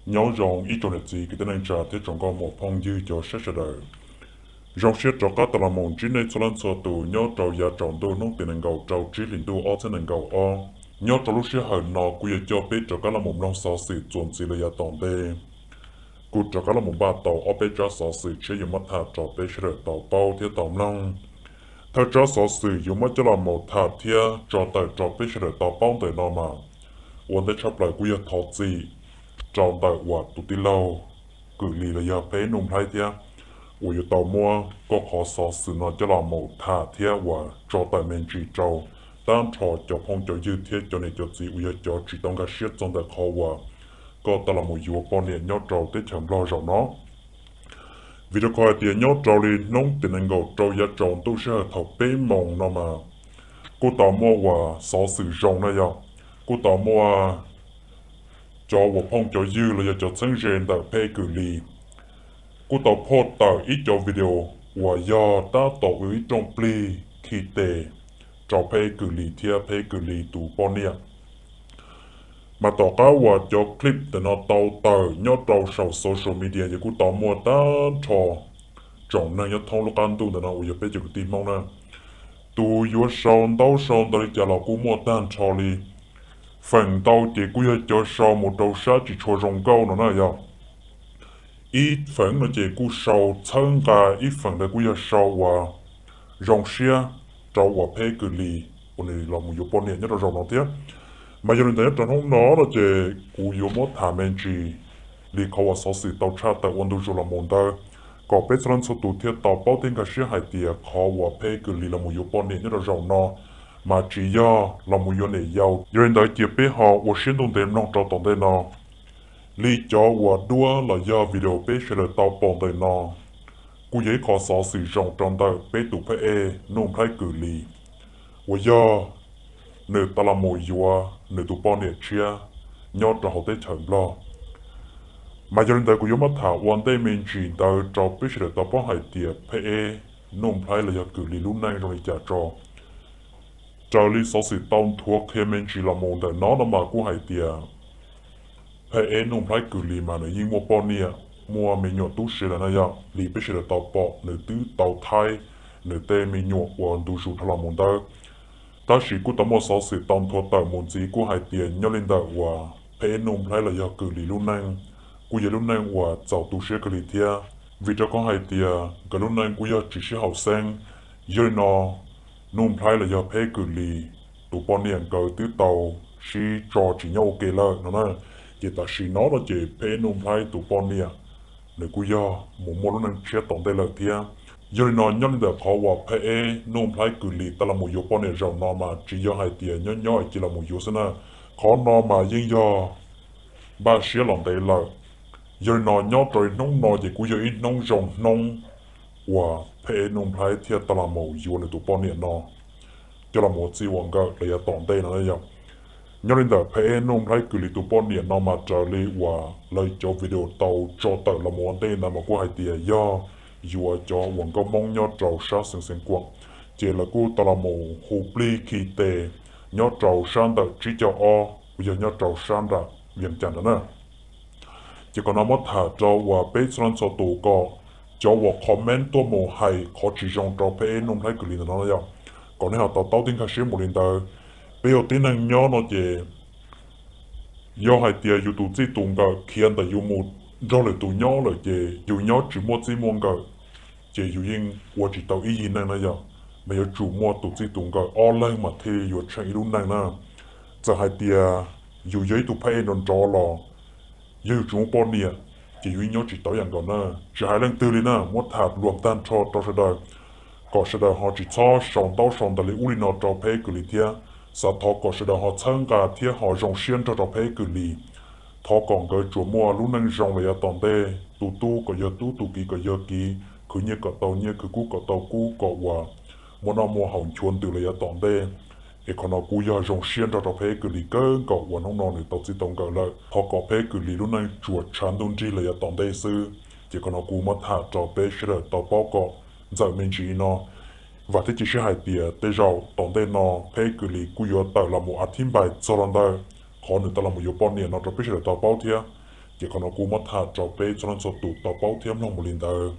Nyob zoo ib tsoom niam txiv kwv tij neej tsa thiab tsoom nkauj muam phooj ywg cov saib sawv daws. Zoo siab rov qab tau los mus ntsib nej txhua leej txhua tus nyob rau yav tsaus ntuj hnub tim nees nkaum rau tsib hlis ntuj ob txhiab nees nkaum ob. Nyob rau lub sij hawm no kuv yuav coj peb rov qab los mus mloog xov xwm txuas ntxiv los yav tom ntej. Kuv rov qab los mus npaj tau ob peb tsab xov xwm tshiab yuav muab tham rau peb sawv daws tau paub thiab tau mloog. Thawj tsab xov xwm yuav muab coj los mus tham thiab tso tawm rau peb sawv daws tau paub ntawm no mas, ua ntej tshaj plaws kuj yog thov txim rau ntawm uas tus tij laug Kwm Lis los yog Pheb Nuj Nplhaib thiab, uas yuav tau muab koj qhov xov xwm no coj los mus tham thiab uas tso tawm me ntsis rau tag nrho cov phooj cov ywg thiab cov niam cov txiv uas yog cov tsis tau nkag siab txog ntawm qhov uas koj tau los mus yuav poj niam nyob rau teb chaws Nplog zaum no. Vim rau qhov hais tias nyob rau li hnub tim nees nkaum rau yav tsaus ntuj sij hawm thaum peb moos no mas, kuj tau muaj uas xov xwm zoo na yog, kuj tau muaj cov uas phooj cov ywg los yog cov txheeb ze ntawm Pheb Kwm Lis kuj tau phoj tawm ib cov video uas yog tab tom ua ib rooj plig khi tes rau Pheb Kwm Lis thiab Pheb Kwm Lis tus poj niam. Mas tom qab uas cov clip ntawm no tau tawm nyob rau saum social media ces kuj tau muaj tag nrho tsoom neeg nyob thoob lub qab ntuj ntawm no uas yog peb cov kwv tij Hmoob na, tus yuav sau ntaub sau ntawv li cas los kuj muaj tag nrho li. Feem ntau ces kuj yog cov sau mus rau sab tsis tshua zoo nkauj no na yog. Ib feem no ces kuj sau txhawb nqa, ib feem ntawd kuj yog sau uas zoo siab rau uas Pheb Kwm Lis uas nws los mus yuav poj niam nyob rau zaum no thiab. Mas yog li ntawd nyob rau hnub no no ces kuv yuav muab tham me ntsis li qhov uas xov xwm tau tshaj tawm ua ntu zus los mus ntawd, kom peb txhua leej txhua tus thiaj tau paub thiab nkag siab hais tias qhov uas Pheb Kwm Lis los mus yuav poj niam nyob rau zaum no mas tsis yog los mus yuav niam yau. Yog li ntawd cia peb ho ua siab ntuj ntev mloog rau tom ntej no. Li cov uas duab los yog video peb sawv daws tau pom ntawm no, kuj yog ib qho xov xwm zoo rau ntawm peb tus Pheb Nuj Nplhaib Kwm Lis uas yog nws tau los mus yuav nws tus poj niam tshiab nyob rau hauv teb chaws Nplog. Mas yog li ntawd kuv yuav muab tham ua ntej me ntsis ntawd rau peb sawv daws tau paub hais tias Pheb Nuj Nplhaib los yog Kwm Lis lub neej zoo li cas tso. Raws li xov xwm tau nthuav qhia me ntsis los mus ntawm no no mas kuj hais tias Pheb Nuj Nplhaib Kwm Lis mas nws yeej muaj poj niam muaj me nyuam tub se lawm na yog li peb sawv daws tau pom nws twb tau thaij nws tej me nyuam ua ntu zus dhau los mus ntawd. Tab sis kuj tau muaj xov xwm tau nthuav tawm mus ntxiv kuj hais tias nyob li ntawm uas Pheb Nuj Nplhaib los yog Kwm Lis lub neej kuj yog lub neej uas txaus tu siab kawg li thiab, vim rau qhov hais tias nkawd lub neej kuj yog tsis sib haum xeeb. Yog li no Nuj Nplhaib los yog Pheb Kwm Lis tus poj niam nkawd twb tau sib tso tsis nyob ua ke lawm no na. Ces tam sim no no ces Pheb Nuj Nplhaib tus poj niam nws kuj yog mus muaj lub neej tshiab tom ntej lawm thiab. Yog li no nyob li ntawm qhov uas Pheb Nuj Nplhaib Kwm Lis tau los mus yuav poj niam zaum no mas tsis yog hais tias nyob nyob cia los mus yuav xwb na. Qhov no mas yeej yog npaj siab los ntev lawm. Yog li no nyob rau hnub no ces kuj yog ib hnub zoo hnub uas Pheb Nuj Nplhaib thiaj tau los mus yuav nws tus poj niam no coj los mus ua txij ua nkawm los yav tom ntej no yog. Nyob li ntawm Pheb Nuj Nplhaib Kwm Lis tus poj niam no mas raws li uas lawv cov video tau tso tawm los mus ua ntej ntawd mas kuj hais tias yog yuav cov uas nkauj Hmoob nyob rau sab xeev Xeev Kuam, ces lawv kuj tau los mus hu plig khi tes nyob rau sab ntawm tsib caug ob uas yog nyob rau sab nram Vias Cas ntawd na. Ces qhov no muab tham rau uas peb txhua leej txhua tus kom cov uas comment tuaj mus hais qhov tsis zoo rau Pheb Nuj Nplhaib Kwm Lis ntawm no yog, kom nej ho tau taub thiab nkag siab mus li ntawd. Peb ua tib neeg nyob no ces yog hais tias yus tus txij tus nkawm khiav ntawm yus mus nrog lwm tus nyob lawm ces yus nyob tsis muaj txij muaj nkawm, ces yus yeej ua tsis tau ib yig neej na yog. Mas yuav tsum muaj tus txij tus nkawm ob leeg mas thiaj yuav tsheej ib lub neej na. Txawm hais tias yus yog ib tug phab ej nrov nrov los, yog yus tsis muaj poj niam, ces yus yeej nyob tsis tau ib yam nkaus na. Tsis hais leej twg li na, muab tham luam tag nrho rau sawv daws, kom sawv daws ho tsis txhob sau ntaub sau ntawv li ub li no rau Pheb Kwm Lis thiab. Xav thov kom sawv daws ho txhawb nqa thiab ho zoo siab nrog rau Pheb Kwm Lis. Thov kom nkawd tsuas muaj lub neej zoo los yav tom ntej, tus tub kom yog tub, tus kiv kom yog kiv, khwv nyiaj kom tau nyiaj, khwv kub kom tau kub, kom uas muaj noj muaj haus nchuav ntws los yav tom ntej. Es qhov no kuj yog zoo siab nrog rau Pheb Kwm Lis kawg nkaus uas hnub no nws tau txij tau nkawm lawm. Thov kom Pheb Kwm Lis lub neej tsuas tshav ntuj nrig los yav tom ntej xwb. Ces qhov no kuv muab tham rau peb sawv daws tau paub kom ntxawm me ntsis no. Vam thiab cia siab hais tias tej zaum tom ntej no Pheb Kwm Lis kuj yuav tawm los mus a thib npais txog los ntawm qhov nws tau los mus yuav poj niam no rau peb sawv daws tau paub thiab. Ces qhov no kuv muab tham rau peb txhua leej txhua tus tau paub thiab mloog mus li ntawd.